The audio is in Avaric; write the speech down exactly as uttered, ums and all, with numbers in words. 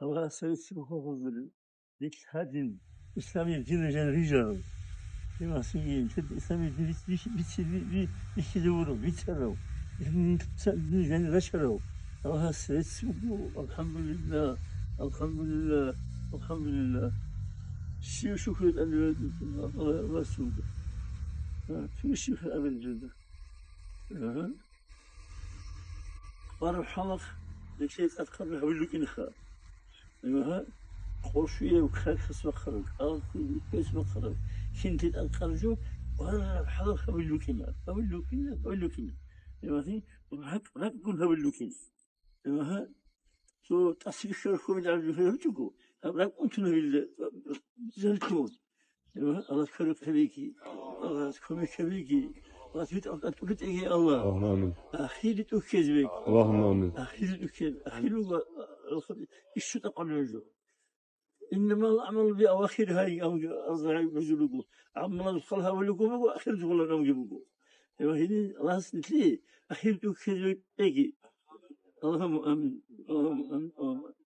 Аллагьас цеве цебе хвезабе. Нилъ гьадин, исламияб дин жанир рижарал. Имасиги, нилъеда исламияб дин рич-, рич-, рич-, ри-, ри-, рихьизе вурав, бицарав, нилъ ца-, дин жанир рачарав. Аллагьас цеве цебе буго, алхӀамдулиллагь, алхӀамдулиллагь, алхӀамдулиллагь. Щив шукру тӀадаб Аллагьасулда? А, щив шукру абилзулда? Ага. Къвараб хӀалалъ нилъее тӀадхъараб гьабулеб букӀинаха. Имагьа, къошуяб, какас бахъараб, кӀалхуяб, квес бахъараб, кинти тӀадхъараб жо, къвараб хӀалалъ гьабулеб букӀина, гьабулеб букӀина, гьабулеб букӀина. Имагьа, ракӀ, ракӀгун гьабулеб букӀина. Имагьа, цо тӀасрихьараб хьобилгӀараб жо гьечӀого, гьаб ракӀ унтун гьабилеб, жанлъун. Аллагь кверухъ гьабеги, Аллагь кумек гьабеги, Аллагь витӀа-, витӀа-, витӀаги Аллагь. Аллагьумма амин. Ахири тӀухьезе бек. Аллагьумма амин. Ахири тӀухьезе, ахир вуго, Аллагь, ишшутӀа къабул жо. Иннамал амалу би авахир гьай, амги азгъай бузулугу. Аммалал хал гьавалугу буго, ахир жугъулан амги буго. Эва гьини Аллагьас нилъи ахир тӀухьезе беги. Аллагьумма амин. Аллагьумма амин. Аллагьумма амин.